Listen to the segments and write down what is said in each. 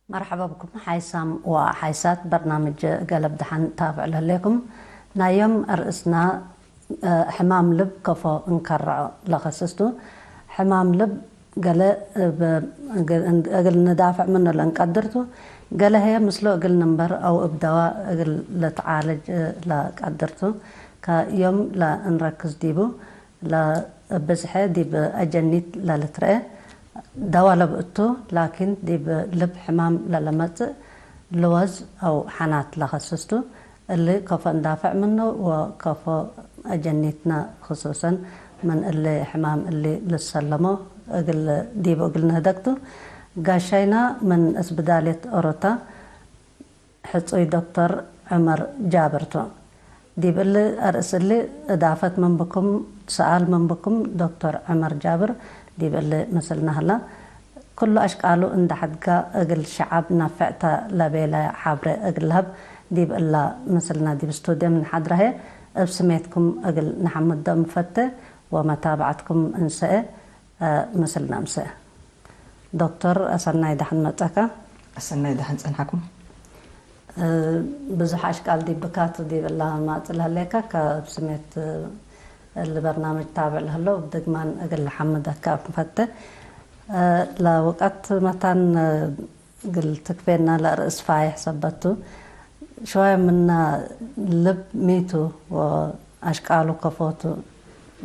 መርሓባ ብኩም ሓይሳም ወሓይሳት በርናምጅ ገለብ ደሓን ታብዕ ለሌኩም። ናዮም ኣርእስና፣ እ፣ ሕማም ልብ ከፎ እንከርዖ ለኸስስቱ። ሕማም ልብ ገለ ብ-፣ እግ-፣ እግል ንዳፍዕ ምኑ ለእንቀድርቱ፣ ገለ ህየ ምስሎ እግል ንንበር ኣው እብ ደዋ እግል ለትዓለጅ፣ እ፣ ለቀድርቱ። ከዮም ለእንረክዝ ዲቡ፣ ለብዝሐ ዲብ ኣጀኒት ለልትረአ ደዋ ለብእቱ፣ ላኪን ዲብ ልብ ሕማም ለለመጽእ ልወዝ ኣው ሓናት ለኸስስቱ። እሊ ከፎ እንዳፍዕ ምኑ ወከፎ ኣጀኒትና ክሱሰን ምን እሊ ሕማም እሊ ልሰለሞ እግል ዲቡ እግል ንህደግቱ። ጋሻይና ምን እስብዳሌት ኦሮታ ሕጹይ ዶክተር ዑመር ጃብር ቱ። ዲብ እሊ ኣርእስ እሊ እዳፈት ምን ብኩም፣ ሰኣል ምን ብኩም ዶክተር ዑመር ጃብር ዲብ እሊ ምስልና ህላ። ኩሉ ኣሽቃሉ እንዳ ሕድጋ እግል ሸዓብ ናፍዕታ ለቤለ ሓብረ እግል ለሀብ ዲብ እላ ምስልና ዲብ ስቱድዮ ምን ሓድራ ህየ እብ ስሜትኩም እግል ንሓምዶ ምፈተ ወመታብዓትኩም እንሰአ። እ፣ ምስልና ምሰ ዶክተር ኣሰናይ ዳሕን መጸካ። ኣሰናይ ዳሕን ጸንሓኩም። እ፣ ብዙሕ ኣሽቃል ዲብካት ዲብ እላ ማጽእ ለህሌካ ካብ ስሜት፣ እ፣ እሊ በርናምጅ ታብዕ ለህለው ብድግማን እግል ሓምደካ ንፈተ። እ፣ ለውቀት መታን፣ እ፣ እግል ትክፌና ለርእስ ፋይሕ ሰበቱ። ሸዋይ ምና ልብ ሚቱ ወኣሽቃሉ ከፎቱ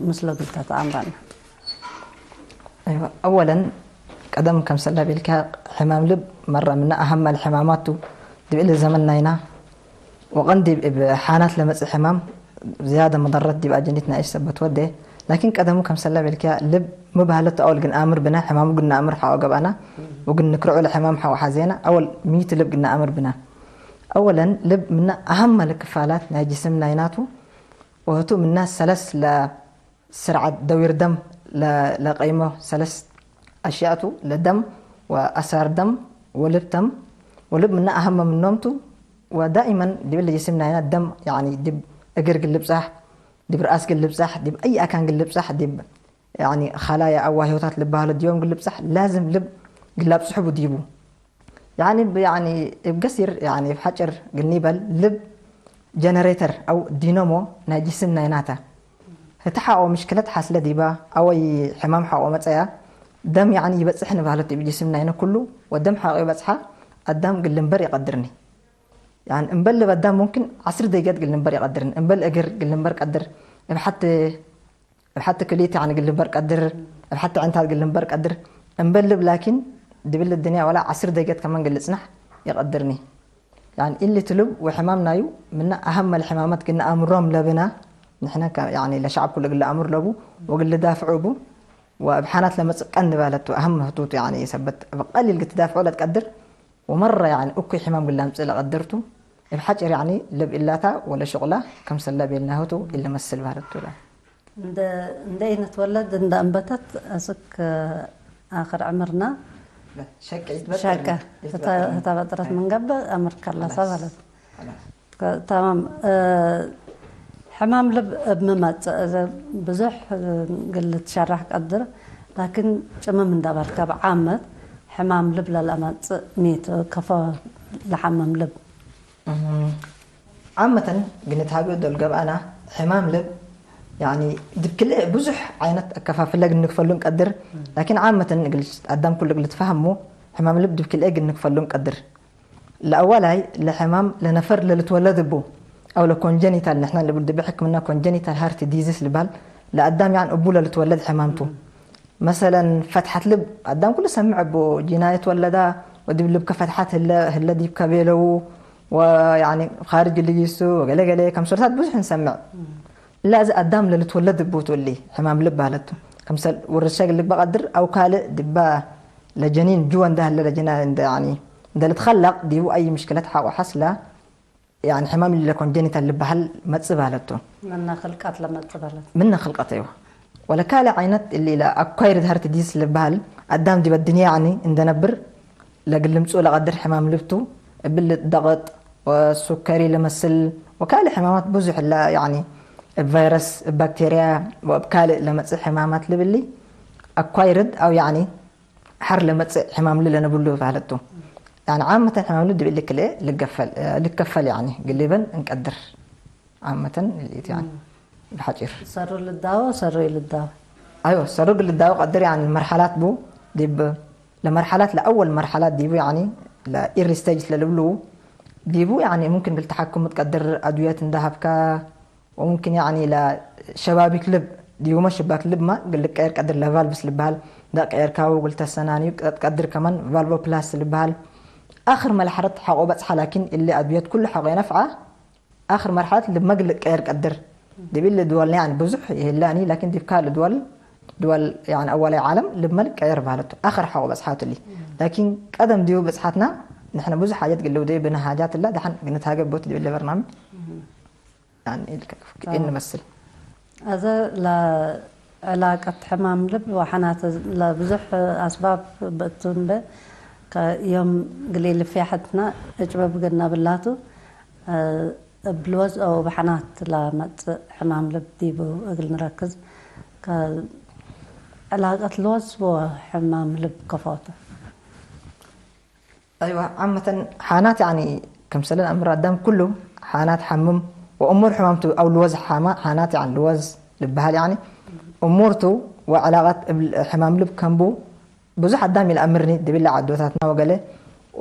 ምስሎ እግል ተተኣምረና። أيوة، أولًا ቀደም ከምሰላ ቤልካ ሕማም ልብ መራ ምና ኣሃማ ልሕማማቱ ድብዒ ለዘመን ናይና ወቐንዲ እብ ሓናት ለመጽእ ሕማም ዝያደ መደረት ዲብ ኣጀኒት ናይ ሰበት ወደ። ላኪን ቀደሙ ከምሰላ ቤልካ ልብ ምባህለቱ ኣወል ግን ኣምር ብና ሕማሙ ግን ኣምር ሓዋ ገብኣና ወግን ንክርዑ ለሕማም ሓዋ ሓዜና ኣወል ሚት ልብ ግን ኣምር ብና። ኣወለን ልብ ምና ኣሃማ ልክፋላት ናይ ጅስም ናይናቱ ወህቱ ምና ሰለስ ለ ስርዓት ደዊር ደም ለ-፣ ለቀይሞ ሰለስ ኣሽያቱ ለደም ወኣሳር ደም ወልብ ተም ወልብ ምና ኣሃመ ምኖምቱ ወዳኢመን ዲብል ጅስም ናይና ደም ያኒ ዲብ እግር ግልብጻሕ ዲብ ርኣስ ግልብጻሕ ዲብ ኣይ ኣካን ግልብጻሕ ዲብ ያኒ ኻላያ ኣዋህዮታት ልባህሎ ዲዮም ግልብጻሕ ላዝም ልብ ግላብጽሑ ቡ ዲቡ። ያኒ ብ-፣ ያኒ እብ ገሲር፣ ያኒ እብ ሓጭር ግኒበል፣ ልብ ጀነሬተር ኣው ዲኖሞ ናይ ጅስም ናይ ናታ። ህቲ ሓቆ ምሽክለት ሓስለ ዲባ፣ ኣወይ ሕማም ሓቆ መጸያ፣ ደም ያኒ ይበጽሕ ንባህለት እብ ጅስም ናይነ ኩሉ፣ ወደም ሓቆ ይበጽሓ፣ ኣዳም ግልንበር ይቐድርኒ። ያኒ እምበል ልብ ኣዳም ሙምክን ዓስር ደቂቀት ግልንበር ይቐድርን፣ እምበል እግር ግልንበር ቀድር፣ እብ ሓቲ እብ ሓቲ ክልኢት ያኒ ግልንበር ቀድር፣ እብ ሓቲ ዕንታት ግልንበር ቀድር። እምበል ልብ ላኪን ድብል ድንያ ወላ ዓስር ደቂቀት ከማን ግልጽናሕ ይቀድርኒ። ያኒ ኢሊ ትልብ ወሕማም ናዩ ምና ኣሃም መልሕማማት ግና ኣምሮም ለብና ንሕነ ከ-፣ ያኒ ለሸዓብ ኩሉ ግለ ኣምር ለቡ ወግል ዳፍዑ ቡ ወእብ ሓናት ለመጽእ ቀንዲ ባለቱ ኣሃም ህቱቱ ያኒ ሰበት እብ ቀሊል ግትዳፍዑ ለትቀድር ወመራ ያኒ እኩይ ሕማም ግለ ኣምጽእ ለቀድርቱ እብ ሓጭር ያኒ ልብ ኢላታ ወለ ሸቁላ ከምሰላ ቤልናሁቱ ኢለ መስል ባለቱ ላ። እንደ፣ እንደ ኢንትወለድ እንደ እንበተት እስክ ኣኽር ዕምርና ሸቀ ይትበጠር ሸቀ ይትበጠር። ህታ በጥረት ምንገበ ኣምር ከላሳ ማለት። ተማም። ሕማም ልብ እብ ምመጽእ እዘ ብዙሕ ግል ትሸራሕ ቀድር ላኪን ጭምም እንዳበልከ ብዓመት ሕማም ልብ ለለመጽእ ሚት ከፎ ለሓምም ልብ ዓመተን ግንትሃብዮ ዶል ገብኣና ሕማም ልብ ያኒ ድብ ክልኤ ብዙሕ ዓይነት ኣከፋፍለ ግንክፈሉ ንቀድር። ላኪን ዓመተን እግል ኣዳም ኩሉ እግል ትፈሃሙ ሕማም ልብ ድብ ክልኤ ግንክፈሉ ንቀድር። ለኣዋላይ ለሕማም ለነፈር ለልትወለድ እቡ ኣው ለኮንጀኒታል ንሕና ልብል ድብ ሕክምና ኮንጀኒታል ሃርት ዲዚስ ልባል ለኣዳም ያን እቡ ለልትወለድ ሕማምቱ። መሰለን ፈትሓት ልብ ኣዳም ኩሉ ሰምዕ እቡ ጂናየት ወለዳ ወዲብ ልብከ ፈትሓት ህለ፣ ህለ ዲብከ ቤለው ወያኒ ኻርጅ ልጊሱ ወገለ ገለ ከም ሶርታት ብዙሕ ንሰምዕ። እላ እዚ ኣዳም ለልትወለድ እቡ ትውሊ ሕማም ልብ ኣለቱ። ከምሰል ውርሻ ግልበ ቀድር ኣው ካልእ ድባ ለጀኒን ጅወ እንደ ህለ ለጀና እንደ ያኒ እንደ ልትኸለቅ ዲቡ ኣይ ምሽክለት ሓቆ ሓስላ ያኒ ሕማም ኢለ ኮንጀኒታል ልበሃል መጽእ ባለቱ። ምና ኽልቀት ለመጽእ ባለት። ምና ኽልቀት እይዋ። ወለ ካልእ ዓይነት እሊ ኢለ ኣኳይርድ ሃርት ዲዚስ ልበሃል ኣዳም ዲበ ድንያ ያኒ እንደነብር ለግልምጹ ለቐድር ሕማም ልብቱ እብል ደቕጥ ወሱከሪ ለመስል ወካልእ ሕማማት ብዙሕ እላ ያኒ እብ ቫይረስ እብ ባክቴርያ ወእብ ካልእ ለመጽእ ሕማማት ልብሊ ኣኳይርድ ኣው ያኒ ሓር ለመጽእ ሕማም ል ለነብሉ ባለቱ። يعني عامة حمام اللب اللي كله لقفل لقفل يعني قلبا نقدر عامة اللي يعني بحجر ሰሩ ልዳወ ሰሩ ይልዳወ ايوه سرق اللي داو قدر يعني المرحلات بو ديب لمرحلات لأول مرحلات ديبو يعني ل early stage للبلو ديبو يعني ممكن بالتحكم تقدر أدوية اندهبكا وممكن يعني ل شبابك لب ديوما شباك لب ما قل لك قير قدر ل valves لبهال دا قير كاو قلت السناني قدر كمان valvoplast لبهال آخر مرحلة حقو بصحة لكن اللي أدوية كل حقو نفعه آخر مرحلة لما قل لك قير قدر دي بيل دول يعني بزح يهلاني لكن دي بكال دول دول يعني أول عالم لما قير بالته آخر حقو بصحات اللي لكن قدم ديو بصحاتنا نحن بزح حاجات قلو دي بنا حاجات لا دحن قلت هاجر بوت دي بيل برنامج يعني إيه نمثل እዚ ለዕላቀት ሕማም ልብ ወሓናት ለብዙሕ ኣስባብ ብእቱንበ ዮም ግሊ ልፍያሕትና እጭበብ ገና ብላቱ እብ ልወዝኦ ብሓናት ለመጽእ ሕማም ልብ ዲቡ እግል ንረክዝ ዕላቀት ልወዝዎ ሕማም ልብ ከፎቱ أيوة عامة ሓናት يعني ከምሰለን ኣምር ኣዳም ኩሉ ሓናት ሓምም ወእሙር ሕማምቱ ኣው ልወዝ ሓማ ሓናት يعني ልወዝ ልበሃል يعني እሙርቱ ወዕላቀት ሕማም ልብ ከምቡ ብዙሕ ኣዳም ኢልኣምርኒ ድብል ዓዶታትና ወገለ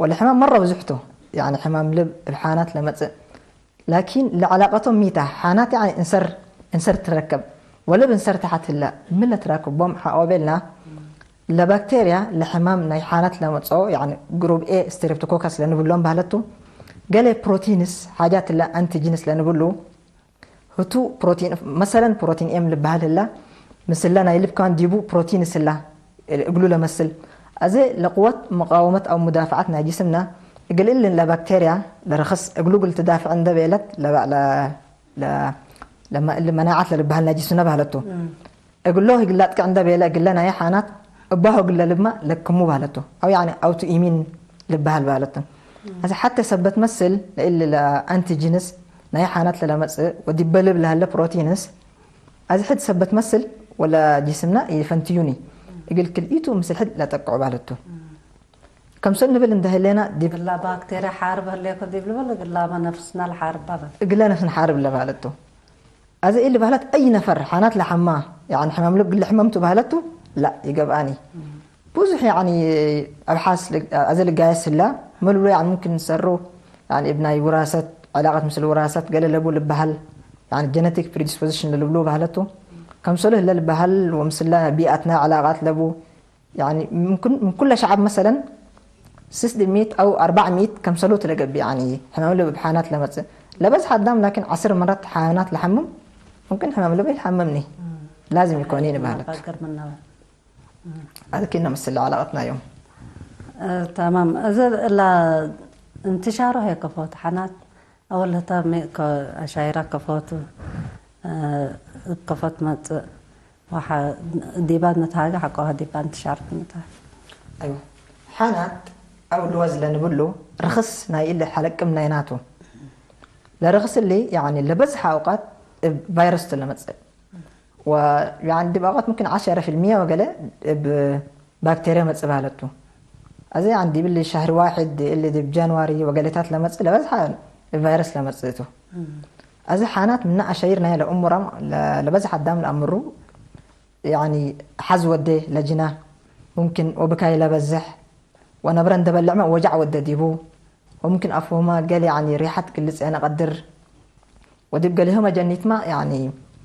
ወለ ሕማም መረ ብዙሕቱ يعني ሕማም ልብ እብ ሓናት ለመጽእ ላኪን ለዕላቀቶም ሚታ ሓናት يعني እንሰር እንሰር ትረከብ ወለብ እንሰር ተሓትላ ምለ ትራክቦም ሓቆቤልና ለባክቴርያ ለሕማም ናይ ሓናት ለመፅኦ يعني ግሩብ ኤ ስትሬፕቶኮከስ ለንብሎም ባህለቱ ገለ ፕሮቲንስ ሓጃት ለ ኣንቲጂንስ ለንብሉ ህቱ ፕሮቲን መሰለን ፕሮቲን ኤም ልበሃል ህላ ምስለ ናይ ልብካን ዲቡ ፕሮቲንስ ህላ እግሉ ለመስል ኣዘ ለቅወት መቃወመት ኣብ ሙዳፍዓት ናይ ጅስምና እግል እልን ለባክቴርያ ለረኽስ እግሉ ግል ትዳፍዕ እንደ ቤለት ለባዕ ለመናዓት ለልበሃል ናይ ጅስምና ባህለቱ እግሎ ህግላጥቅዕ እንደ ቤለ እግለ ናይ ሓናት እባሆ ግለ ልብማ ለክሙ ባለቱ ኣው ያኒ ኣውቶ ኢሚን ልበሃል ባለቱ እዚ ሓተ ሰበት መስል ለእል ለኣንቲጂንስ ናይ ሓናት ለለመጽእ ወዲበ ልብ ለህለ ፕሮቲንስ ኣዚ ሕድ ሰበት መስል ወለ ጅስምና ይፈንትዩኒ እግል ክልኢቱ ምስል ሕድ ለጠቅዑ ባለቱ ከምሰል ንብል እንደህሌና ዲብ ግላ ባክቴርያ ሓርብ ህሌኮ ዲብ ልበል ግላ ነፍስና ለሓርብ ባበል እግለ ነፍስን ሓርብ ለባለቱ ኣዘ ኢሊ ባህላት ኣይ ነፈር ሓናት ለሓማ ያኒ ሕማም ልብ ግለ ሕመምቱ ባህለቱ ላ ይገብኣኒ ብዙሕ ያኒ ኣብሓስ ኣዘ ልጋየስ ህላ መልብሎ ያኒ ሙምክን ንሰሩ ያኒ እብ ናይ ውራሰት ዕላቀት ምስል ውራሰት ገለ ለቡ ልበሃል ያኒ ጀነቲክ ፕሪዲስፖዚሽን ለልብሉ ባህለቱ ከምሰሉ ህለ ልበሃል ወምስለ ቢኣትና ዕላቃት ለቡ يعني من كل من كل شعب مثلا ስስ ሚት أو أربع مية ከምሰሉ ትለገብ يعني ሕማም ልብ ብሓናት ለመጽእ ለበዝሓ ኣዳም ላኪን ዓስር መራት ሓናት ለሓምም ممكن ሕማም ልብ ይሓምምኒ ላዝም ይኮኒ ንባህለት ኣዚ ኪና ምስል ዓላቀትና እዮም تمام እዚ ላ እንትሻሮ ሄ ከፎት ሓናት ኣወለታ ኣሻይራ ከፎቱ ከፎት መጽእ ዲባ ንትሃገ ሓቆ ዲባ ንትሻርት ንትሃ ኣይዋ ሓናት ኣብ ልወዝ ለንብሉ ርኽስ ናይ ኢለ ሓለቅም ናይ ናቱ ለርኽስ እሊ ያኒ ለበዝሓ ኣውቃት ቫይረስ ለመጽእ ወያኒ ዲብ ኣውቃት ምክን ዓሸረ ፊልሚያ ወገለ ብ ባክቴርያ መጽእ ባለቱ ኣዚ ያኒ ዲብ እሊ ሻህሪ ዋሕድ እሊ ዲብ ጃንዋሪ ወገሌታት ለመጽእ ለበዝሓ ቫይረስ ለመጽእ እቱ ኣዚ ሓናት ምና ኣሸይር ናይ ለእሙራም ለበዝሕ ኣዳም ለኣምሩ ያኒ ሓዝ ወደ ለጅና ሙምኪን ወብካይ ለበዝሕ ወነብረ እንደበልዕመ ወጃዕ ወደ ዲቡ ወሙምኪን ኣፍሁማ ገል ያኒ ሪሓት ግልጽ የነ ቀድር ወዲብ ገሊሆመ ጀኒትማ ያኒ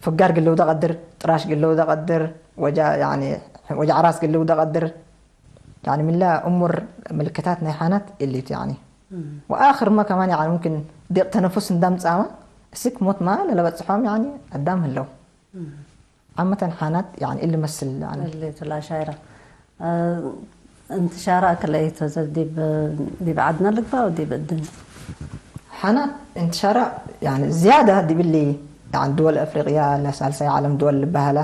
ፍጋር ግልው ደቀድር ጥራሽ ግልው ደቀድር ወጃ ያኒ ወጃዕ ራስ ግልው ደቀድር ያኒ ምላ እሙር ምልክታት ናይ ሓናት ኢሊት ያኒ ወኣኽርማ ከማን ያኒ ሙምኪን ዲቅ ተነፉስ እንዳምጻማ እስክ ሞትማ ለለበጽሖም ያኒ ኣዳም ህለው ዓመተን ሓናት ያኒ እሊ መስል ያኒ እሊ ትላ ሻይራ እንትሻራ ክለይቶ ዲብ ዓድና ልግባ ዲብ እድን ሓናት እንትሻራ ያኒ ዝያዳ ዲብሊ ያኒ ድወል ኣፍሪቅያ ለሳልሳይ ዓለም ድወል ልበሃላ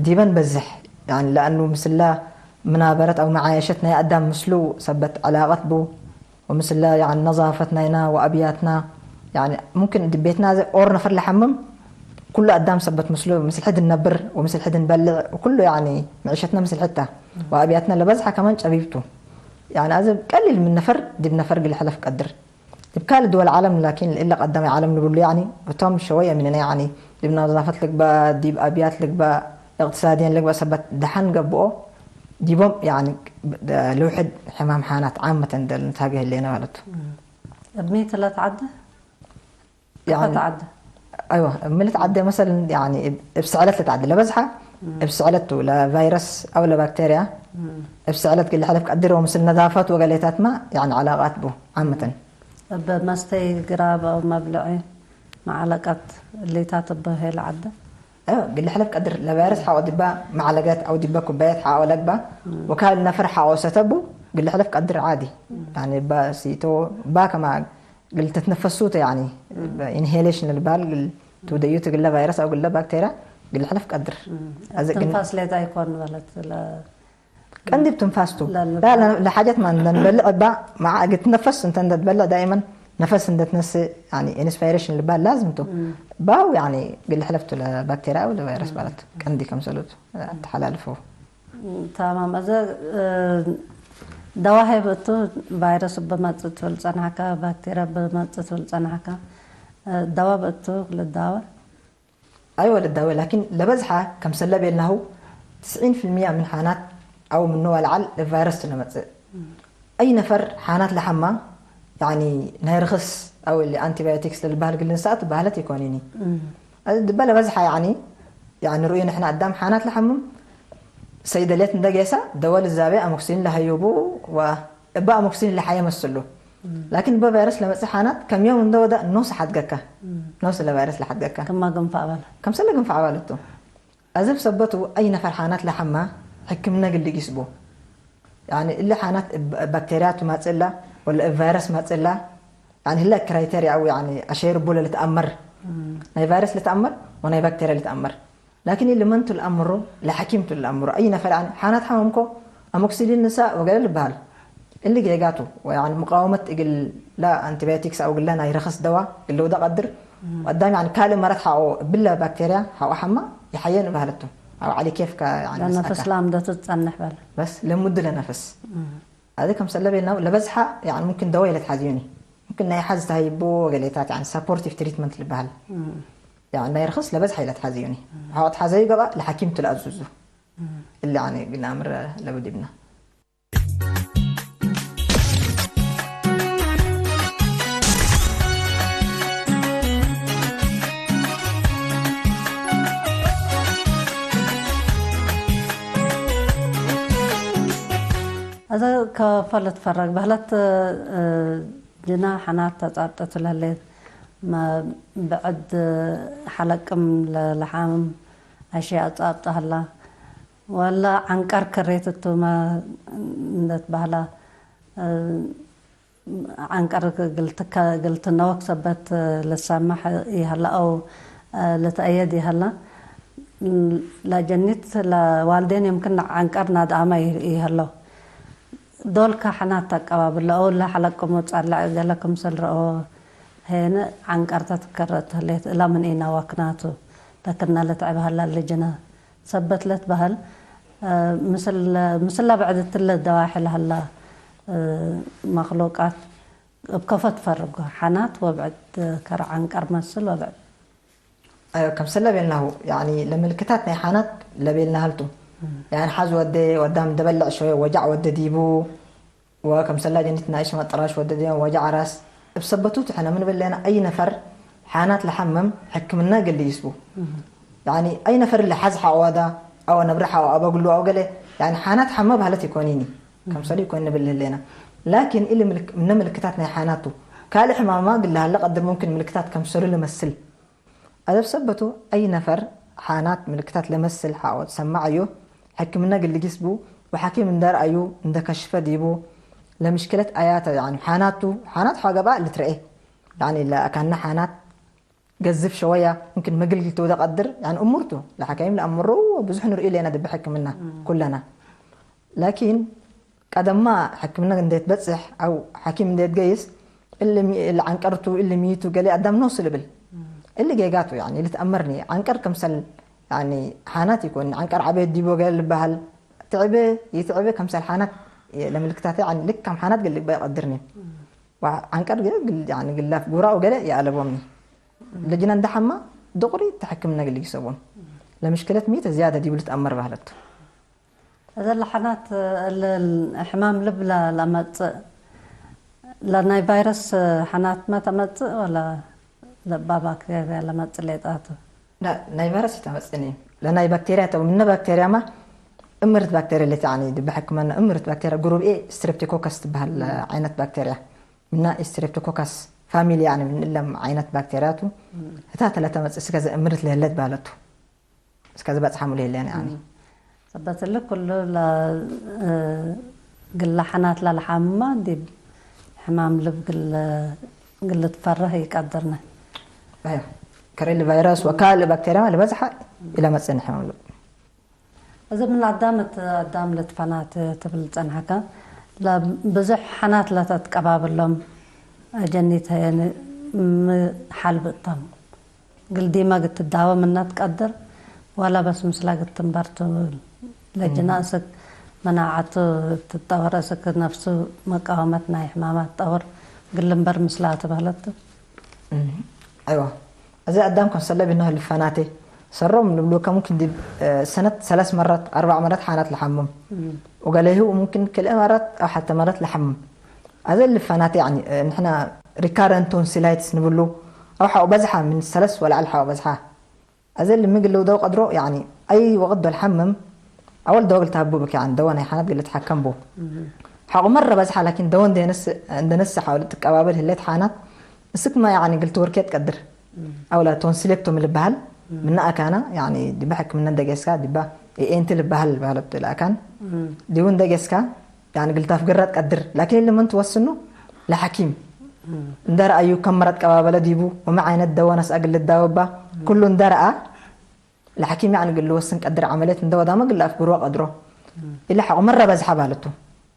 ዲበን በዝሕ ያኒ ለኣኑ ምስላ ምናበረት ኣብ መዓየሸት ናይ ኣዳም ምስሉ ሰበት ዕላቀት ቡ ومثل يعني نظافة ناينا وأبياتنا يعني ممكن دبيتنا زي أور نفر لحمم كل قدام سبت مسلو مثل حد النبر ومثل حد نبلع وكله يعني معيشتنا مثل حتى وأبياتنا لبزحة كمان شبيبتو يعني أذب قليل من نفر دب نفر قل حلف قدر. دب كال دول العالم، لكن إلا قدام العالم نقول له يعني بتم شوية مننا، يعني دب نظافة لقبا، دب أبيات لقبا، اقتصاديا لقبا سبت دحن قبؤه. دبم يعني لوحد حمام حانات عامة دل نتاقه اللي نوالته. እድሜ ትለት ዓዲ يعني ተዓዲ ايوه، ملت عدى مثلا يعني بسعلت لتعدى لبزحه، بسعلت لفيروس او لبكتيريا، بسعلت قل حلف قدر ومثل نظافات وقليتات ما يعني علاقات به عامه. ብመስተይ ግራብ ኣብ መብልዒ መዓለቀት ሌታት በሄል ዓዲ ايوه، قل حلف قدر لفيروس حاو دبا معلقات او دبا كوبايات حاو لقبا، وكان نفر حاو ستبو قل حلف قدر عادي. يعني با سيتو با كما قل تتنفسوته يعني، inhalation البال قل توديوت قل فيروس او قل بكتيريا قل حلف قدر. أزق- ትንፋስ ሌታ ኣይኮን ማለት ለ- ቀንዲ ብትንፋስቱ ላለ- لا لا لحاجات ما نبلع با مع قد تنفس انت انت تبلع دائما نفس انت تنس يعني inspiration البال لازم تو باو يعني قل حلفته لبكتيريا او لفيروس بالت ቀንዲ كم سلوت تحلالفه تمام እዚ እ፣ ደዋ ሄብ እቱ ቫይረስ ብመፅእ ትብል ፀናሕካ ባክቴርያ ብመፅእ ትብል ፀናሕካ እ፣ ደዋ ብእቱ ልዳወ ايوه للدواء، لكن لبزحه كم سلب لناهو تسعين في المية من حانات او من نوع العل الفيروس تنمت. اي نفر حانات لحمه يعني نيرخص او اللي انتي بايوتكس للبهل قلن ساعات بهلت يكونيني. دبا لبزحه يعني، يعني رؤيه نحن قدام حانات لحمم سيدليت ندقيسا دول الزابع اموكسين لهيوبو و እባ ኣሞክሲን ለሓየ መስሉ ላኪን በ ቫይረስ ለመጽእ ሓናት ከም ዮም እንደ ወደ ኖስ ሓድገካ ኖስ ለቫይረስ ለሓድገካ ከማ ግንፋዕ በለ ከምሰለ ግንፋዕ ባለቱ ኣዘብ ሰበቱ ኣይ ነፈር ሓናት ለሓማ ሕክምና ግልጊስቡ يعني እለ ሓናት ባክቴርያ ትማጽላ ወለ ቫይረስ ማጽላ يعني ህላ ክራይተርያ ኣው يعني ኣሸይር ቡለ ልትኣመር ናይ ቫይረስ ልትኣመር ወናይ ባክቴርያ ልትኣመር لكن اللي من تل أمره لحكيم تل أمره أي نفر عن حانات حمامكو أموكسيلين نساء وقال البال اللي جيجاتو ويعني مقاومة إقل لا أنتيبيوتكس أو قلنا يرخص دواء اللي وده قدر وقدام يعني كالي مرات حاو بلا بكتيريا حاو حما يحيين بهالتو أو علي كيف كا يعني ለነፍስ ላምደቱ ትጸንሕ በለ بس لمدة لنفس هذا كم سلبي لنا لبزحة يعني ممكن دواء لتحزيوني ممكن ناي حز تهيبو وقليتات يعني supportive treatment لبهال يعني ناي رخص لبزحة لتحزيوني حاو تحزيو قبا لحكيم تلأزوزو اللي يعني قلنا أمر لابد ابنه እዚ ከፈለት ፈረግ በህለት እ፣ ጅና ሓናት ተጻብጠት ለሌት መ- ብዕድ ሓለቅም ለለሓምም ኣሽያ ጻብጠ ህላ ወላ ዓንቀር ክሬት እቱመ እንደት ባህላ እ፣ ዓንቀር ግልትከ- ግልትነወክ ሰበት ልሰማሕ ይሀላ ኣው ልትአየድ ይሀላ ላጀኒት ለዋልዴን የምክን ዓንቀር ናድኣማ ይሀሎ ዶል ካሕናት ተቀባብሎ ኣው ለሐለቅሞ ጸልዕ ገለ ክምሰል ረኦ ሄነ ዓንቀርታ ትከረእ ተህሌት እላ ምን ኢና ዋክናቱ ለክና ልትዕብ ሀላ ልጅነ ሰበት ለትበህል ምስላ ብዕድትለ ደዋሒ ለሀላ መክሉቃት እብ ከፎ ትፈርጎ ሓናት ወብዕድ ከረ ዓንቀር መስል ወብዕድ ከምሰለ ቤልናሁ ያኒ ለምልክታት ናይ ሓናት ለቤልናሃልቱ ያኒ ሓዝ ወደ ወዳም ደበልዕ ሸወ ወጃዕ ወደ ዲቡ ወከምሰላ ጀኒት ናይ ሽመጥራሽ ወደ ዲም ወጃዕ ራስ እብ ሰበቱ ትሕነ ምን በለና ኣይ ነፈር ሓናት ለሓመም ሕክምና ገሊ ይስቡ ያኒ ኣይ ነፈር ለሓዝ ሓዋዳ ኣወ ነብሪ ሓዋ ኣበግሉ ኣው ገለ ያኒ ሓናት ሓመ ባህለት ይኮኒኒ ከምሰሉ ይኮን ንብል ህሌና ላኪን ኢሊ ምልክ- ምነ ምልክታት ናይ ሓናቱ ካልእ ሕማማ ግልሃለ ቀድር ሙምክን ምልክታት ከምሰሉ ልመስል ኣዘብ ሰበቱ ኣይ ነፈር ሓናት ምልክታት ለመስል ሓኦ ትሰማዕ እዩ ሕክምና ግልጊስ ቡ ወሓኪም እንደርኣዩ እንደከሽፈ ዲቡ ለምሽክለት ኣያተ ያኒ ሓናቱ ሓናት ሓገባ ልትረኤ ያኒ ለኣካና ሓናት ገዝፍ ሸወያ ምክን መግልግል ተወደ ቀድር ያኒ እሙርቱ ለሓካይም ለኣምሮ ብዙሕ ንርኢ ለና ድቢ ሕክምና ኩለና ላኪን ቀደማ ሕክምና እንዴት በጽሕ ኣው ሓኪም እንዴት ገይስ እሊ ሚ- እሊ ዓንቀርቱ እሊ ሚቱ ገሌ ኣዳም ኖስ ልብል እሊ ጌጋቱ ያኒ ልትኣመርኒ ዓንቀር ከምሰል ያኒ ሓናት ይኮን ዓንቀር ዓበየት ዲቦ ገለ ልበሃል ትዕበ ይትዕበ ከምሰል ሓናት ለምልክታተይ ልክ ከም ሓናት ግልግባ ይቐድርኒ። ዓንቀር ገለ ግላፍ ጉራኡ ገለ ይኣለቦምኒ። ለጅና እንዳሓማ ድቑሪ ተሕክምና ግልጊሰቦም። ለምሽክለት ሚት ዝያደ ዲብሉ ተኣመር ባህለቱ። እዘ ለሓናት ሕማም ልብ ለመጽእ ለናይ ቫይረስ ሓናት ማ ተመጽእ ወላ ለባ ባክቴርያ ለመጽእ ሌጣቱ? ናይ ቫይረስ ተመጽእኒ። ለናይ ባክቴርያ ተው ምነ ባክቴርያ ማ እምርት ባክቴርያ ለቲ ዓኒ ድበ ሕክመና እምርት ባክቴርያ ግሩብ ኤ ስትሬፕቶኮከስ ትበሃል ዓይነት ባክቴርያ። ምና ስትሬፕቶኮከስ ፋሚሊ ዓኒ ምንለም ዓይነት ባክቴርያቱ። እታ ተለተመጽእ ስከ ዘእምርት ለህለት ባለቱ። እስከ ዝበጽሓ ሙሉ የለን ዓኒ። ሰበትሊ ኩሉ ግለ ሓናት ለልሓምማ ዲብ ሕማም ልብ ግለ ትፈርህ ይቀድርነ። ከረሊ ቫይረስ ወካል ባክቴርያ ልበዝሓ ኢለ መጽእኒ ሕማም ልብ። እዚ ምን ኣዳም እቲ ኣዳም ልትፈናት ትብል ጸንሐካ ብዙሕ ሓናት ለተትቀባብሎም ኣጀኒት ምሓልብእቶም ግልዲማ ግትዳወ ምና ትቀድር ዋላ በስ ምስላ ግትንበር ትብል ለጅና እስክ መናዓቱ ትጠወር እስክ ነፍሱ መቃወመት ናይ ሕማማት ጠውር ግልንበር ምስላ ትበህለቱ። ኣይዋ እዚ ኣዳም ኮንሰለ ቢኖህ ልፋናቴ ሰሮም ንብሉ ከሙምክን ዲብ ሰነት ሰለስ መራት ኣርባዕ መራት ሓናት ልሓምም ወገለይሁ ሙምክን ክልእ መራት ኣብ ሓተ መራት ልሓምም። ኣዘ ልፋናቴ ንሕና ሪካረንት ቶንሲላይትስ ንብሉ ኣብ ሓው በዝሓ ምን ሰለስ ወላዕል ሓው በዝሓ። ኣዘ ልምግልው ደው ቀድሮ ኣይ ወቕት ዶ ልሓምም ኣወል ደወ ግልታቡ ብክ ደወ ናይ ሓናት ግልትሓከም ቡ ሓቑ መረ በዝሓ ላኪን ደወ እንደነስ ሓው ልትቀባበል ህሌት ሓናት እስክማ ያኒ ግልቲ ወርኬት ቀድር ኣውላ ቶንሲሌክቶም ልበሃል ምና ኣካና ያኒ ዲባ ሕክምና እንደገስካ ዲባ ኤኤንቲ ልበሃል ባለብ ለኣካን ዲቡ እንደገስካ ያኒ ግልታፍ ግራት ቀድር ላኪን ኢለ መን ትወስኑ ለሐኪም እንደረኣዩ ከም መራት ቀባበለ ዲቡ ወመ ዓይነት ደዋ ነስኣ ግልዳወባ ኩሉ እንደረኣ ለሐኪም ያኒ ግል ወስን ቀድር ዓመሌት እንደወዳመ ግል ኣፍግሮ ቀድሮ ኢለ ሓቑ መረ በዝሓ ባለቱ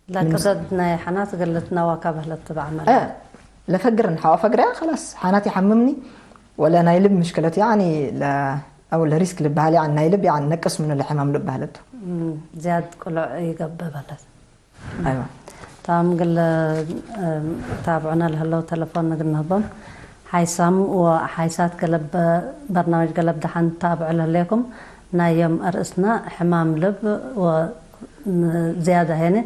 ለክሰድ ናይ ሓናት ግልትና ዋካ በህለት ትበዓመል ለፈግርን ሓዋ ፈግርያ خلاص ሓናት ይሓምምኒ ወለ ናይ ልብ ምሽክለት ያኒ ኣው ለሪስክ ልበሃል ያኒ ናይ ልብ ያኒ ነቅስ ምኑ ለሕማም ልብ ባህለቱ ዝያድ ቅሉዕ ይገብእ በለት። ኣይዋ ታም ግለ ታብዑና ለህለው ተለፎን ንግንህቦም ሓይሳም ወሓይሳት ገለብ በርናመጅ ገለብ ደሓን ታብዑ ለህሌኩም ናዮም ኣርእስና ሕማም ልብ ዝያዳ ሄነ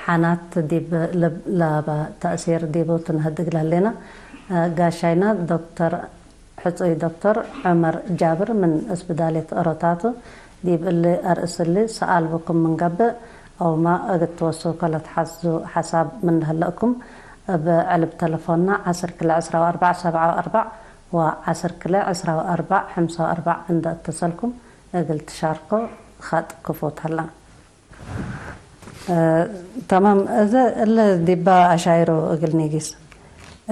ሓናት ዲብ ልብ ለባ ተእሲር ዲቡ ትንህድግ ለህሌና ጋሻይና ዶክተር ሕጹይ ዶክተር ዑመር ጃብር ምን እስብዳሌት ኦሮታቱ ዲብ እሊ ኣርእስሊ ሰኣል ብኩም ምንገብእ ኣውማ እግል ትወስው ከለትሓዝዙ ሓሳብ ምን ለህለእኩም እብ ዕልብ ተለፎንና ዓስር ክለ ዕስራ ወኣርባዕ ሰብዓ ወኣርባዕ ወዓስር ክለ ዕስራ ወኣርባዕ ሕምሳ ወኣርባዕ እንደ እተሰልኩም እግል ትሻርኮ ኻጥ ክፉት ሀላ። ተማም እዘ እለ ዲባ ኣሻይሮ እግል ኒጊስ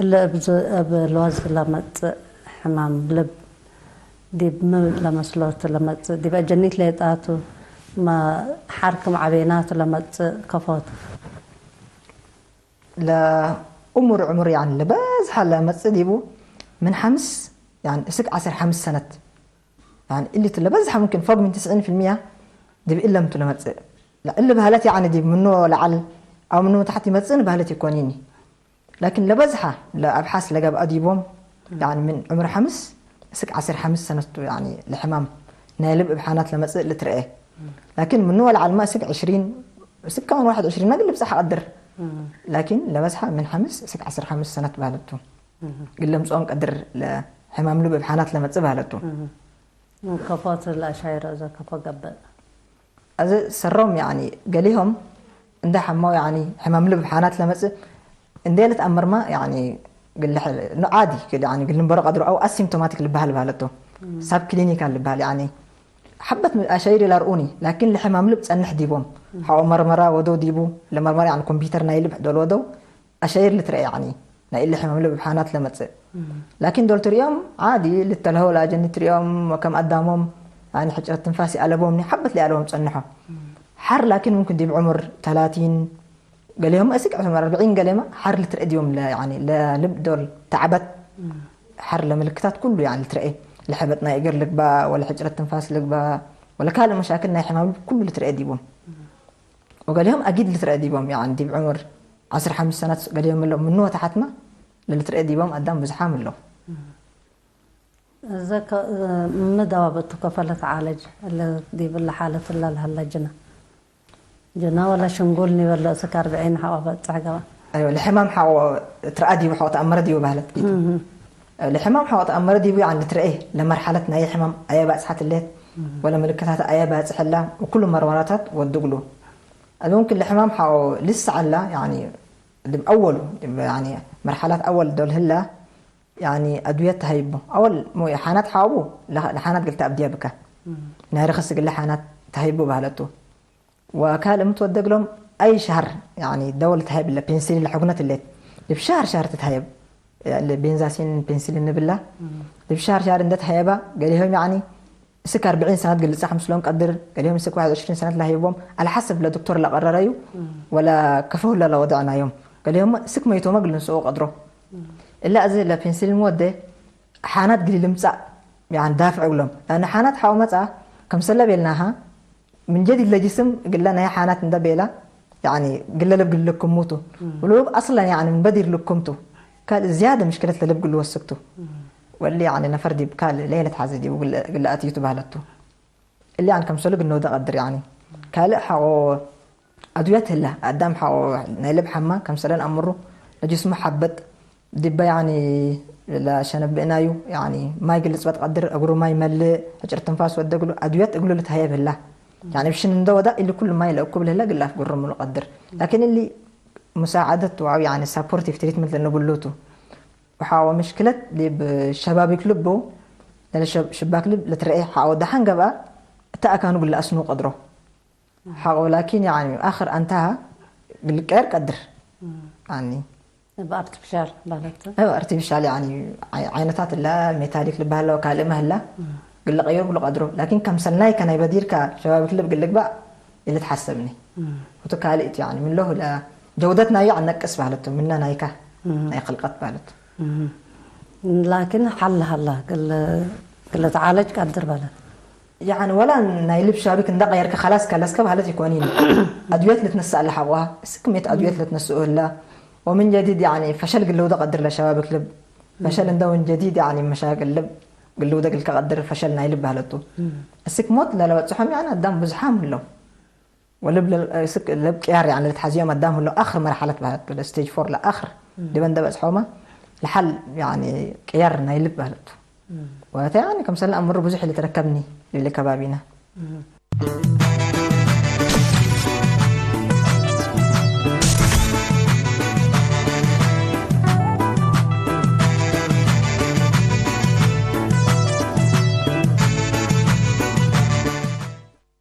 እለ እብዝ እብ ለወዝ ለመጽእ ሕማም ልብ ዲብ ም ለመስሎት ለመጽእ ዲብ ኣጀኒት ሌጣቱ መ ሓርክም ዓቤናቱ ለመጽእ ከፎት ለእሙር ዕሙር ያን ለበዝሓ ለመጽእ ዲቡ ምን ሓምስ ያን እስክ ዓስር ሓምስ ሰነት ያን እሊት ለበዝሓ ሙምክን ፈግ ምን ትስዕን ፊልሚያ ዲብ እለምቱ ለመጽእ እሊ ባህለት ያኒ ዲብ ምኖ ለዓል ኣው ምኖ ታሕት ይመጽእን ባህለት ይኮኒኒ ላኪን ለበዝሓ ለኣብሓስ ለገብኣ ዲቦም ያኒ ምን ዕምር ሓምስ እስክ ዓስር ሓምስ ሰነቱ ያኒ ለሕማም ናይ ልብ እብ ሓናት ለመጽእ ልትርኤ ላኪን ምኖ ለዓልማ እስክ ዕሽሪን እስክ ከውን ዋሕድ ዕሽሪን መግል ብጻሕ ቀድር ላኪን ለበዝሓ ምን ሓምስ እስክ ዓስር ሓምስ ሰነት ባህለቱ ግለምጽኦም ቀድር ለሕማም ልብ እብ ሓናት ለመጽእ ባህለቱ ከፎት ለኣሻይሮ እዘ ከፎ ገብእ እዚ ሰሮም ያኒ ገሊሆም እንደ ሓማው ያኒ ሕማም ልብ ሓናት ለመጽእ እንደ ልትኣምርማ ያኒ ግልሕ ንዓዲ ግል ያኒ ግል ንበሮ ቀድሮ ኣው ኣሲምፕቶማቲክ ልበሃል ባለቶ ሳብ ክሊኒካል ልበሃል ያኒ ሓበት ኣሻይር ላርኡኒ ላኪን ለሕማም ልብ ጸንሕ ዲቦም ሓኦ መርመራ ወዶ ዲቡ ለመርመራ ያኒ ኮምፒውተር ናይ ልብ ሕደል ወደው ኣሻይር ልትረአ ያኒ ናይ እለ ሕማም ልብ ሓናት ለመጽእ ላኪን ዶል ትሪኦም ዓዲ ልተልሀው ላጀኒ ትሪኦም ከም ኣዳሞም ያኒ ሕጭረት ትንፋስ ይኣለቦም ኒ ሓበት ሊኣለቦም ጸንሖ ሓር ላኪን ምምክን ዲብ ዕሙር ተላቲን ገሌሆም እስቅ ዕሙር ኣርብዒን ገሌማ ሓር ልትርእ ዲዮም ለልብ ዶል ተዓበት ሓር ለምልክታት ኩሉ ያኒ ልትርአ ለሕበጥ ናይ እግር ልግባ ወለ ሕጭረት ትንፋስ ልግባ ወለ ካልእ መሻክል ናይ ሕማም ልብ ኩሉ ልትርአ ዲቦም ወገሊሆም ኣጊድ ልትረአ ዲቦም፣ ያኒ ዲብ ዕምር ዓሰርተ ሓሙሽተ ሰናት ገሊሆም ኣለዉ፣ ምንዎ ተሓትማ ልትረአ ዲቦም ኣዳም ብዙሓም ኣለዉ። እዘ ከ- ምደዋበቱ ከፈለ ተዓለጅ እለ ዲብለ ሓለት እላ ለሀላ ጅና ጅና ወላ ሽንጉል ኒበሎ እስከ ኣርብዒን ሓቆ በጽሕ ገባ። ኣይወ፣ ልሕማም ሓቆ ትረኣ ዲቡ ሓቆ ተኣመረ ዲቡ ባህለት ጊቱ። ልሕማም ሓቆ ተኣመረ ዲቡ፣ ያኒ ልትረኤ ለመርሓለት ናይ ሕማም ኣየ ባጽሓት ሌት ወለ ምልክታት ኣየ ባጽሕላ፣ ወኩሉ መርመራታት ወድግሉ። ኣዚ ሙምኪን ልሕማም ሓቆ ልስዓላ፣ ያኒ ድም ኣወሉ ድም፣ ያኒ መርሓላት ኣወል ዶል ህላ፣ ያኒ ኣድውየት ተሃይቡ። ኣወል ሞ ሓናት ሓቡ ለኸ- ለሓናት ግልታ ኣብዲያ ብካ ናይ ርኸስ ግለ ሓናት ተሃይቡ ባህለቱ። ወካል እምትወደግሎም ኣይ ሻህር፣ ያኒ ደወል ተሃይብ ለ ፔንሲሊን ለሕጉነት ሌት ልብ ሻህር ሻህር ትትሃየብ። ቤንዛሲን ፔንሲሊን ንብላ ልብ ሻህር ሻህር እንደ ተሃየባ ገሊሆም፣ ያኒ እስክ ኣርብዒን ሰናት ግልጻ ምስሎም ቀድር ገሊሆም እስክ ዋሕድ ዕሽሪን ሰናት ላሂቦም። ኣልሓሰብ ለዶክተር ለቀረረዩ ወላ ከፈሁላ ለወድዕናዮም። ገሊሆም እስክ መይቶመ ግልንስኡ ቀድሮ። እላ እዚ ለፔንሲሊን ወደ ሓናት ግሊ ልምጻእ፣ ያኒ ዳፍዕ እግሎም። ላነ ሓናት ሓው መጻ ከም ሰለብ የልናሃ ምን ጀዲድ ለጅስም ግለ ናይ ሓናት እንደ ቤላ፣ ያኒ ግለ ልብ ግልክሙቱ። ወለብ ኣስለን ያኒ ምን በዲር ልክምቱ። ካልእ ዝያደ ምሽክለት ለልብ ግል ወስክቱ። ወሊ ያኒ ነፈር ዲብ ካልእ ለየለት ሓዘ ዲቡ ግለ- ግለ ኣትዩቱ ባህለቱ። እሊ ያን ከምሰሉ ግነው ደቐድር ያኒ። ካልእ ሓቆ ኣድውያት ህላ ኣዳም ሓቆ ናይ ልብ ሓማ ከምሰለን ኣምሩ ለጅስሙ ሓበጥ ዲበ ያኒ ለሸነብእናዩ ያኒ ማይ ግልጽ በትቐድር እግሩ ማይ መልእ ሕጭር ትንፋስ ወደግሉ ኣድውያት እግሉ ልትሃየብ ህላ። ያኒ ብሽን እንደ ወዳ ኢሊ ኩሉ ማይ ለእኩብ ልህላ ግላፍ ጉርምሉ ቀድር። ላኪን እሊ ሙሳዓደት ዋው ያኒ ሳፖርቲቭ ትሪትመንት ለንብሉቱ። ወሓቆ ምሽክለት ሊብ ሸባቢክ ልቡ ለለ ሸብ- ሽባክ ልብ ልትረኤ ሓቆ ደሓን ገብኣ እታ ኣካኑ ግላ ኣስኑ ቀድሮ። ሓቆ ላኪን ያኒ ኣኽር ኣንታሃ ግልቀር ቀድር። ኣኒ ብኣርቲፊሻል ባለቱ እብ ኣርቲፊሻል ያኒ ዓይ- ዓይነታት እላ ሜታሊክ ልባህላ ካልእ መህላ ግለ ቀይሩ ግሉ ቀድሮ። ላኪን ከምሰል ናይከ ናይ በዲርካ ሸባቢክ ልብ ግልግባእ ኢለ ትሓሰብኒ። እቱ ካልእ እቲ ያኒ ምንለሁ ለ- ጀውደት ናዩ ኣነቅስ ባህለቱ ምና ናይካ ናይ ክልቀት ባህለቱ። ላኪን ሓላ ሃላ ግለ ተዓለጅ ቀድር ባለት ያኒ ወላ ናይ ልብ ሻቢክ እንዳ ቀየርካ ኻላስ ከለስከ ባህለት ይኮን። ኣድውየት ልትነሳ ኣላ ሓቆሃ እስክ ሜት ኣድውየት ልትነስኡ ህላ። ወምን ጀዲድ ያኒ ፈሸል ግልውደ ቀድር ለሸባብክ ልብ ፈሸል እንደ ውን ጀዲድ ያኒ መሻክል ልብ ግልውደ ግልከ ቀድር ፈሸል ናይ ልብ ባህለቱ። እስክ ሞት ለለበጽሖም ያኒ ኣዳም ብዙሓም ህለው። ወልብ ለል- እስክ ለብ ቅያር ያኒ ልትሓዝዮም ኣዳም ህለው ኣኽር መርሓለት ባህለቱ ለስቴጅ ፎር ለኣኽር ድበ እንደ በጽሖማ ለሓል ያኒ ቅያር ናይ ልብ ባህለቱ። ወተ ያኒ ከምሰለ ኣምሩ ብዙሕ ልትረከብኒ ልብል ከባቢና።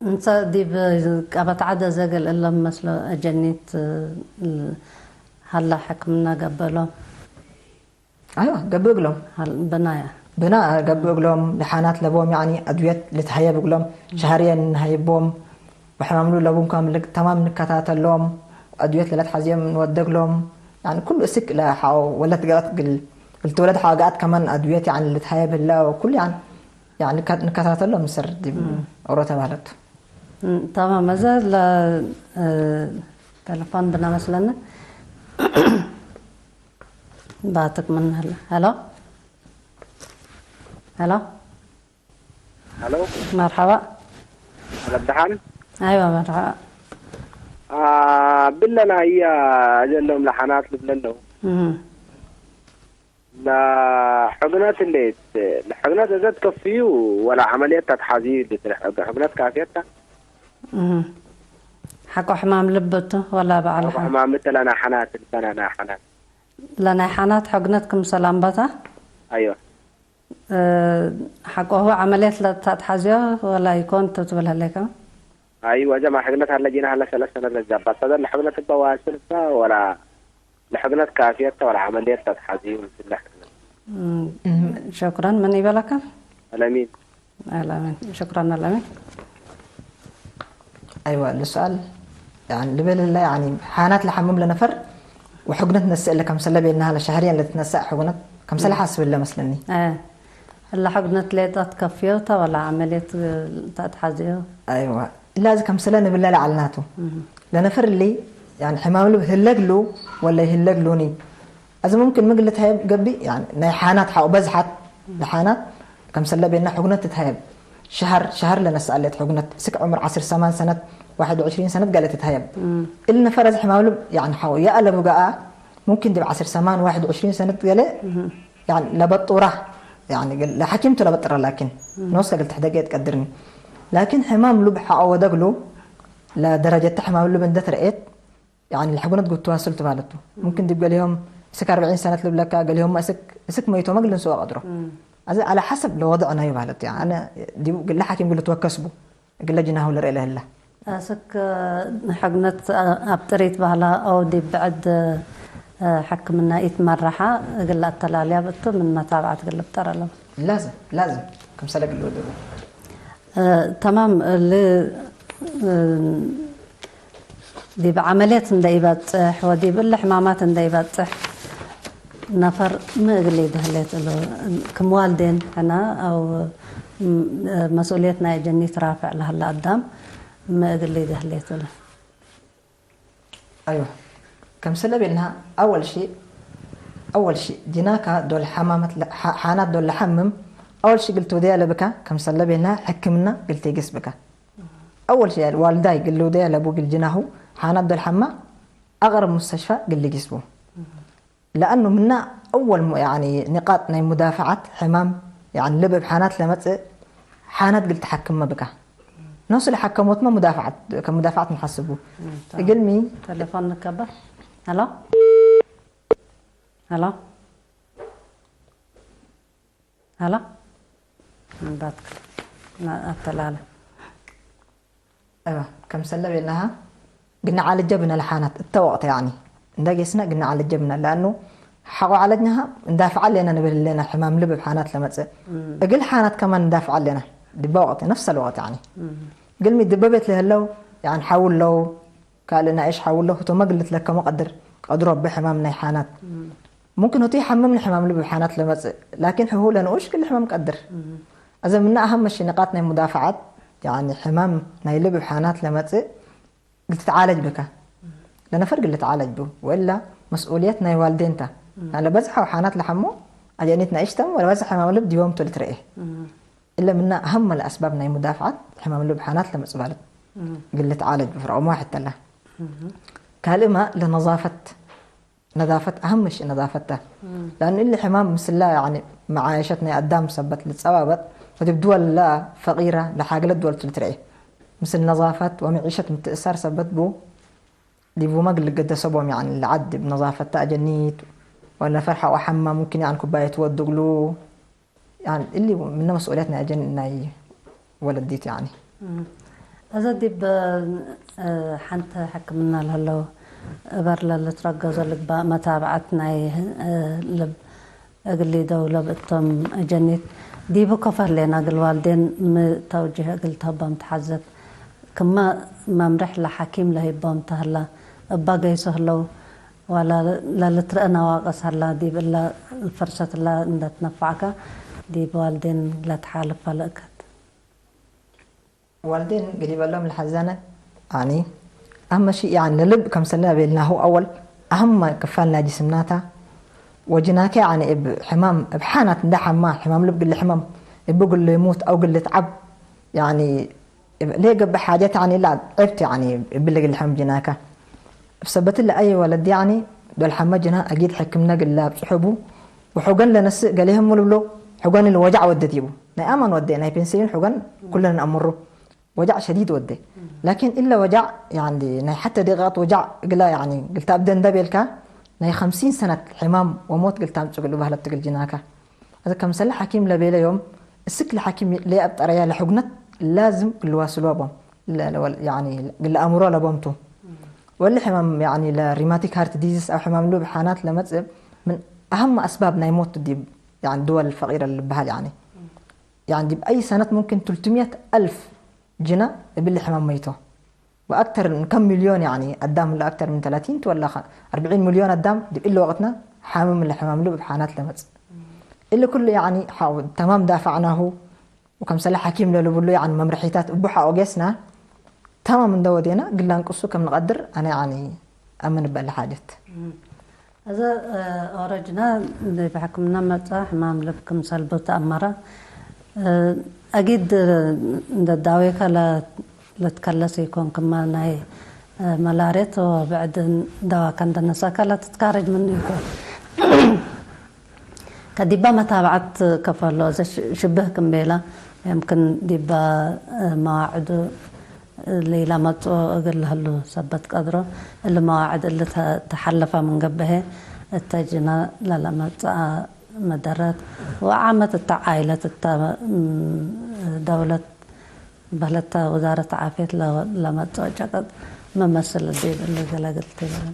እንተ ዲብ ቀበት ዓደ ዘገል እሎም መስሎ ኣጀኒት ሃላ ሕክምና ገበሎም ኣይዋ ገብእ እግሎም ሃል- ብናያ ብና ገብእ እግሎም ልሓናት ለቦም ያኒ ኣድውየት ልትሃየብ እግሎም ሻህርየን ንሃይቦም። ብሕማምሉ ለቡንካ ምልክ ተማም ንከታተሎም። ኣድውየት ለለት ሓዝዮም ንወደግሎም። ያኒ ኩሉ እስክ ለሓው ወለት ገበት ግል ልትወለድ ሓዋጋኣት ከማን ኣድውየት ያኒ ልትሃየብ ህላ ኩሉ ያኒ ያኒ ንከ- ንከታተሎም ምስር ዲብ ኦሮ ተባህለቱ። تمام እዘ ለ ተለፎን ብና መስለኒ ባትክ ምን ሀለ ሄሎ ሄሎ ሄሎ መርሐባ ረብድሓን ኣይዋ መርሐባ ብለና እያ ዘለዎም ለሓናት ልብለ ኣለዉ እህ ለሕግነት እንዴት ለሕግነት እዘ ትከፍዩ ወላ ዓመልየት ተትሓዝዩ ልትለ ሕግነት ካፍየታ እህ ሓቆ ሕማም ልብቱ ወላ በዓል ሓ- ሕማም ተለና ሓናት ልበናና ሓናት ለናይ ሓናት ሕግነት ክምሰል ኣንባታ ኣዮ ሓቆሁ ዓመልየት ለታትሓዝዮ ወላ ይኮን ትብል ህለይከ ኣይ ወዘ ማሕግነት ሃለ ጂና ሃለ ሰለስተ ነብለ ዛባት ፈዘን ለሕግነት እባ ዋስልሳ ወላ ለሕግነት ካፍየታ ወላ ዓመልየት ተትሓዝዩ ምስለ ሕግነት ሸኩረን ምን ይበለካ ኣለሚን ኣለሚን ሸኩረን ኣለሚን أيوة السؤال يعني لبل الله يعني حانات لحمم لنفر وحقنة نسأل كم سلبي إنها لشهريا لتنسى حقنة كم سلة حاسب الله مثلني እላ ሕግነት ሌጣት ከፍዮታ ወላ ዓመልየት ታትሓዝዮ أيوة لازم كم سلة نبلا لعلناتو ለነፈር እሊ፣ ያኒ፣ ሕማም ልብ ህለግሉ ወለ ይህለግሉኒ? እዚ ሙምኪን ምግል ትሃየብ ገብእ፣ ያኒ፣ ናይ ሓናት ሓው በዝሓት፣ ለሓናት ከም ሰለቤና ሕጉነት ትትሃየብ። ሸሃር፣ ሸሃር ለነስኣለት ሕጉነት፣ ስክ ዕምር ዓስር ሰማን ሰነት፣ ዋሕድ ወዕሽሪን ሰነት ገለ ትትሃየብ። እሊ ነፈር እዚ ሕማም ልብ፣ ያኒ፣ ሓው የኣለቡ ገኣ፣ ሙምኪን ዲብ ዓስር ሰማን፣ ዋሕድ ወዕሽሪን ሰነት ገለ፣ ያኒ፣ ለበጡራ፣ ያኒ፣ ገለ ለሓኪምቱ ለበጥራ፣ ላኪን፣ ኖስ ከግል ትሕደገ ትቀድርኒ። ላኪን ሕማም ልብ ሓኦ ወደግሉ፣ ለደረጀት ሕማም ልብ እንደ ትረኤት፣ ያኒ፣ ለሕጉነት ጉት ትዋስል ትባለቱ። ሙምኪን ዲብ ገሊሆም እስክ ኣርብዒን ሰነት ልብለካ፣ ገሊሆም እስክ፣ እስክ መይቶ መግልን ስዋ ቀድሮ። እዚ ዓላ ሓሰብ ለወድዕ ናይ ባለቱ። ያኒ፣ ኣነ ዲብ ግለ ሓኪም ግል ትወከስቡ፣ ግለ ጅናሁ ልርኤ ለህላ። እስክ ሕግነት ኣብ ጥሪት ባህላ ኣው ዲብ ብዕድ ሕክምና ኢትመረሓ፣ እግል ኣተላልያ ብእቱ ምን መታብዓት ግል ብጠር ኣለዎ። ላዝም፣ ላዝም፣ ክምሰለ ግል ወደቡ። ተማም፣ ል-፣ ዲብ ዓመልየት እንደ ኢበጽሕ ወዲብ እለ ሕማማት እንደ ኢበጽሕ ነፈር ሚ እግል ይደህሌት እሉ። ክም ዋልዴን ሕና ኣው ም-፣ መስኡልየት ናይ ጀኒት ራፍዕ ለህለ ኣዳም ሚ እግል ይደህሌት እሉ። ኣይዋ፣ ከምሰለ ቤልና፣ ኣወል ሺ፣ ኣወል ሺ ጅናካ ዶል ሓማመት ለ-፣ ሓ-፣ ሓናት ዶል ለሓምም፣ ኣወል ሺ ግል ትውደያ ለብካ፣ ከምሰለ ቤልና ሕክምና ግል ቴግስ ብካ። ኣወል ሺ ዋልዳይ ግል ልውደያ ለቡ ግል ጅናሁ ሓናት ዶል ሓማ፣ ኣቕረብ ሙስተሽፋ ግል ሊጊስ ቡ። ለኣኑ ምና ኣወል ሙ-፣ ያኒ ንቃጥ ናይ ሙዳፈዓት ሕማም፣ ያኒ ልብ እብ ሓናት ለመጽእ ሓናት ግል ተሓክመ ብካ። ኖስ ለሓከሞትመ ሙዳፈዓት፣ ከም ሙዳፈዓት ንሓስቡ። እም፣ ታ-፣ እግልሚ ተለፎን ንከበር። ሄሎ? ሄሎ? ሄሎ? ምንባትክ ና-፣ ኣተላለ። እባ፣ ከምሰለ ቤልናሃ፣ ግና ዓለጀ ብነ ለሓናት፣ እተ ወቅት ያኒ። እንደ ጌስና ግና ዓለጀ ብነ፣ ለኣኑ ሓቆ ዓለጅናሃ እንዳፍዓ ኣለና ንብል ኣለና፣ ሕማም ልብ ብሓናት ለመጽእ። እም። እግል ሓናት ከማን እንዳፍዓ ኣለና። ድበ ወቅት፣ ነፍሰ ለወቅት ያኒ። እም። ግልሚ ድበ ቤት ለህለው፣ ያን ሓውለው፣ ካልእ ናእሽ ሓውለው፣ ህቶ መግልት ለከሞ ቀድር፣ ቀድሮ ብሕማም ናይ ሓናት። እም። ሙምክን ህቱ ይሓምም ንሕማም ልብ ብሓናት ለመጽእ፣ ላኪን ሕሁ ለንኡሽ ግል ሕማም ቀድር። እም። እዘ ምና ኣሃም መሽንቃት ናይ ሙዳፈዓት፣ ያኒ ሕማም ናይ ልብ ብሓናት ለመጽእ፣ ግል ትትዓለጅ ብካ። ለነፈር ግል ትዓለጅ ቡ። ወላ መስኡልየት ናይ ዋልዴንታ። እም። ለበዝሕ ሓው ሓናት ለሓሞ፣ ኣጀኒት ናእሽተም፣ ወለበዝሕ ሕማም ልብ ዲቦም ቱ ልትረኤ። እም። እለ ምና ኣሃም ለኣስባብ ናይ ሙዳፈዓት፣ ሕማም ልብ ሓናት ለመጽባለት። እም። ግል ትዓለጅ ቡ፣ ፍረቆም ዋሕድ ተላ። እም። ካልእማ ለነዛፈት። ነዛፈት ኣሃም መሽ ነዛፈታ። እም። ለኣኑ እሊ ሕማም ምስላ፣ ያኒ፣ መዓየሸት ናይ ኣዳም ሰበት ልጸባበጥ፣ ወዲብ ድወል ላ ፈቂራ፣ ለሓግለት ድወል ቱ ልትረኤ። ምስል ነዛፈት ወመዒሸት ምትእሳር ሰበት ቡ፣ ዲቡመ ግል ልገደሰቦም፣ ያኒ፣ ለዓድ ብ ነዛፈት ተኣጀኒት፣ ወነፈር ሓቆ ሓማ ሙምኪን፣ ያኒ፣ ኩባየት ወድግሉ፣ ያኒ፣ እሊ ምነ መስኡልየት ናይ ኣጀን ናይ ወለዲት፣ ያኒ። እም። እዘ ዲብ፣ እ፣ ሓንቲ ሕክምና ለህለው እበር ለልትረገዞ ልግባእ መታብዓት ናይ፣ እ፣ ልብ እግል ደውሎ ብእቶም ኣጀኒት ዲቡ ከፈር ሌና እግል ዋልዴን ም ተውጅህ እግል ተህቦም ተሓዘብ። ክመ መምርሕ ለሓኪም ለሂቦም ተህላ፣ እባ ገይሶ ህለው፣ ዋላ ለልትረአ ነዋቅስ ሀላ፣ ዲብ እለ ፈርሰት እለ እንደ ትነፋዕከ፣ ዲብ ዋልዴን ለትሓልፍ ፈልእከት። ዋልዴን ገዲበሎም ለሐዘነ፣ ኣኒ፣ ኣመ ሺ፣ ያኒ፣ ለልብ ከምሰለ ቤልናሁ ኣወል፣ ኣህመ ክፋል ናይ ጅስምናታ፣ ወጅናከ፣ ያኒ፣ እብ ሕማም፣ እብ ሓናት እንደ ሓማ፣ ሕማም ልብ ግል ሕማም፣ እብ ግል ይሙት ኣው ግል ትዓብ፣ ያኒ፣ እብ ለገብእ ሓጀት፣ ያኒ፣ ላ ዕብት፣ ያኒ፣ እብ ለግል ሕማም ጅናካ። እብ ሰበት ለኣየ ወለድ፣ ያኒ፣ ዶል ሓመ ጅና፣ ኣጊድ ሕክምና ግል ኣብጽሑ ቡ፣ ወሑገን ለነስእ ገሌህም ልብሎ፣ ሑገን ልወጃዕ ወደት ይቡ። ናይ ኣማን ወደ፣ ናይ ፔንሲሊን ሑገን ኩለን ኣምሩ። ወጃዕ ሸዲድ ወደ። ላኪን እለ ወጃዕ፣ ያኒ፣ ናይ ሓተ ደቂቃት ወጃዕ እግላ፣ ያኒ፣ ግልታ ኣብደ እንደ ቤልካ፣ ናይ ኸምሲን ሰነት ሕማም ወሞት ግልታ ኣምጽእ ግሉ ባህለት ትግል ጅናካ። እዚ ከምሰለ ሓኪም ለቤለ ዮም፣ እስክ ለሓኪም ለየኣብጠረያ ለሕጉነት ላዝም ግልዋስሎ ቦም። ለ-፣ ለወል-፣ ያኒ፣ ግለ ኣእምሮ ለቦምቱ። ወለ ሕማም፣ ያኒ፣ ለሪማቲክ ሃርት ዲዚዝ ኣብ ሕማም ልብ ሓናት ለመጽእ ምን ኣህም ኣስባብ ናይ ሞት ዲብ፣ ያኒ፣ ድወል ፈቂረ ልበሃል፣ ያኒ። ያኒ፣ ዲብ ኣይ ሰነት ሙምክን ትልትምየት ኣልፍ ጅና እብሊ ሕማም መይቶ። ወኣክተር ምን ከም ሚልዮን፣ ያኒ፣ ኣዳም ለኣክተር ምን ተላቲን ትወላ ኸ-፣ ኣርብዒን ሚልዮን ኣዳም ዲብ እሊ ወቅትና ሓምም ለሕማም ልብ ብሓናት ለመጽእ። እሊ ኩሉ፣ ያኒ፣ ሓው ተማም ዳፋዕናሁ ወከምሰለ ሓኪም ለልብሉ፣ ያኒ፣ መምርሒታት እቡ ሓኦ ጌስና፣ ታማም እንደወዴና ግላን ቅሱ ከም ንቐድር ኣነ ያኒ ኣምን በል ሓጀት። እዚ ኦረጅና ብሕክምና መጻ ሕማም ልብ ክምሰል ብተኣመረ ኣጊድ እንደ ዳዌካ ለትከለስ ይኮን ክማ ናይ መላሬት ወብዕድ ደዋካ እንደነሳካ ለትትካረጅ ምኑ ይኮን ከዲባ መታብዓት ከፈሎ እዚ ሽብህ ክምቤላ يمكن ዲባ መዋዕዱ ሌላ መጽኦ እግል ለህሉ ሰበት ቀድሮ እሊ መዋዕድ እሊ ተሓለፋ ምን ገብሀ እተጅና ለለመጽአ መደረት ወዓመት እታ ዓይለት እታ ደውለት በህለታ ውዛረት ዓፍየት ለመጽኦ ጨቀጥ መመስል እዲ እሊ ገለግል ትብል።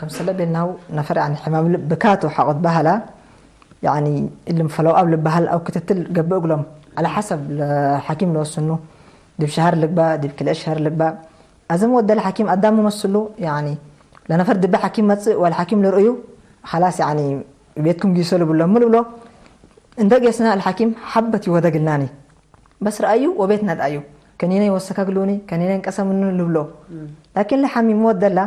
ከም ሰለ ቤናው ነፈር ያኒ ሕማም ልብ ብካቱ ሓቆት ባህላ ያኒ እልም ፈለው ኣብ ልባሃል ኣብ ክትትል ገብእ እግሎም على حسب ለሓኪም ለወስኑ ድብ ሸሃር ልግባ ድብ ክልእ ሸሃር ልግባ ኣዘም ወደል ሓኪም ኣዳም መስሉ ያኒ ለነፈር ድበ ሓኪም መጽእ ወል ሓኪም ልርእዩ خلاص ያኒ ቤትኩም ጊሰሉ ብሎም ምን ብሎ እንደ ጌስና الحكيم ሓበት ይወደግልናኒ በስ ረኣዩ ወቤት ነድኣዩ ከኔነ ይወሰካ ግሉኒ ከኔነ እንቀሰምኑ ልብሎ ላኪን ለሓሚም ወደላ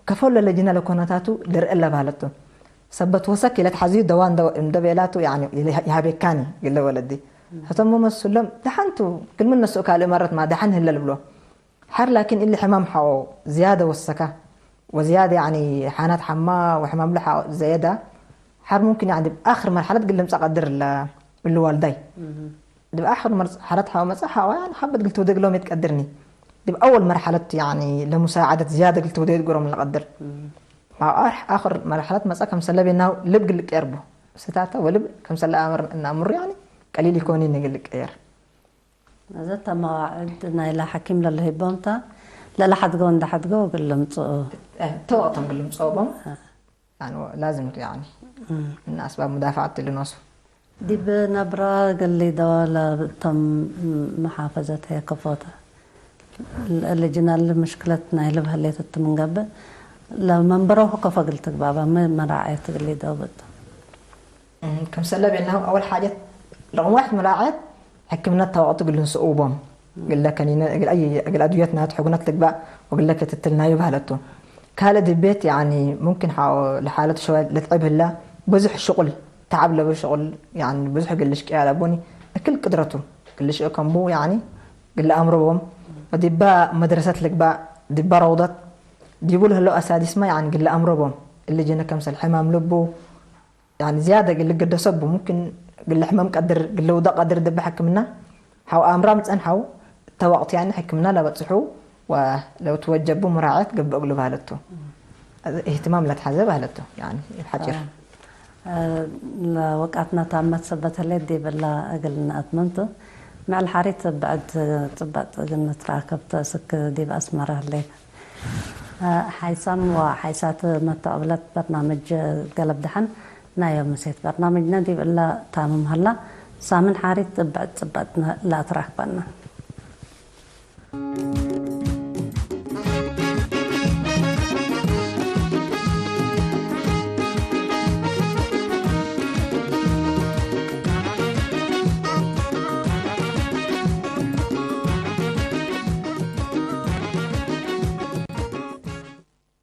ከፈሎ ለጅና ለኮነታቱ ልርእለ ባህለቱ ሰበት ወሰክ ኢለት ሓዝዩ ደዋ እንደ ቤላቱ ያኒ ይሃቤካኒ ግለ ወለዲ ሕተሞ መስሎም ደሓንቱ ግልምን ነስኡ ካልእ መረት ማ ደሓን ህለ ልብሎ ሓር ላኪን እሊ ሕማም ሓቆ ዝያደ ወሰካ ወዝያደ ያኒ ሓናት ሓማ ወሕማም ሉ ሓቆ ዘየዳ ሓር ሙምኪን ያኒ ብኣኽር መርሓለት ግልምጻ ቀድር እለ እሉ ዋልዳይ ድብ ኣኽር መርሓለት ሓቆ መጻ ሓቆ ያኒ ሓበት ግልትውደግ ሎም የትቀድርኒ ድብ ኣወል መርሓለት ያኒ ለሙሳዓደት ዝያደ ግልትውደግ ግሮም ለቀድር ኣኽር መርሓለት መጻ ከም ሰለ ቤናው ልብ ግልቀየር ቡ ስታታ ወልብ ከም ሰለ ኣምር እናምሩ ያኒ ቀሊል ይኮኒ ንግልቀየር እዚ ተመዋዕድ ናይላ ሓኪም ለለሂቦምታ ለለሓድጎ እንዳሓድጎ ግልምፅኡ ተወቅቶም ግልምፅኦቦም ላዝም ያኒ እና ኣስባብ ሙዳፋዓት ትልኖሱ ዲብ ነብራ ገሊዶ ለብቶም መሓፈዘት ከፎተ ልጅናል ምሽክለት ናይ ልብህሌት እትምንገብእ ለመንበሮ ከፈግል ትግባባ መራዓየት ገሊዶ ብእቶ ከም ሰለ ቤልናሁ ኣወል ሓጀት ረቕም ዋሕድ መራዓየት ሕክምና ተዋቕቱ ግልን ስኡቦም ግለ ከኒነ እግል ኣይ እግል ኣድዮት ናት ሕጉነት ልግባእ ወግለ ክትትል ናዩ ባህለቱ ካልእ ድቤት ያኒ ሙምኪን ሓ ለሓለቱ ሸዋ ለትዕብ ህላ ብዙሕ ሽቁል ተዓብ ለበ ሽቁል ያኒ ብዙሕ ግልሽ ቅያ ለቡኒ እክል ቅድረቱ ግልሽ ከምቡ ያኒ ግለ ኣምሮቦም ወዲባ መድረሰት ልግባእ ዲባ ረውደት ዲቡ ለህለው ኣሳዲስማ ያኒ ግለ ኣምሮቦም እሊ ጅነ ከምሰል ሕማም ልቡ ያኒ ዝያደ ግል ግደሰቡ ሙምኪን ግል ሕመም ቀድር ግል ውዳ ቀድር ድበ ሕክምና ሓው ኣምራም ጸን ሓው እተ ወቅት ያኒ ሕክምና ለበጽሑ ወለው ትወጀቡ ሙራዓየት ገብእ እግሉ ባህለቱ እህትማም ለትሓዘ ባህለቱ ያኒ ሓጭር ለወቃትና ታመት ሰበት ህሌት ዲብላ እግል ንኣትመምቱ ምዕል ሓሪት ብዕድ ጽባጥ እግል ንትራከብ ተስክ ዲብ ኣስመራ ህሌት ሓይሳም ወሓይሳት መተዕብለት በርናምጅ ገለብ ደሓን ናይ ዮም ምሴት በርናምጅነ ዲብ እላ ታምም ሀላ ሳምን ሓሪት ብዕድ ጽባጥ ለኣትራክበና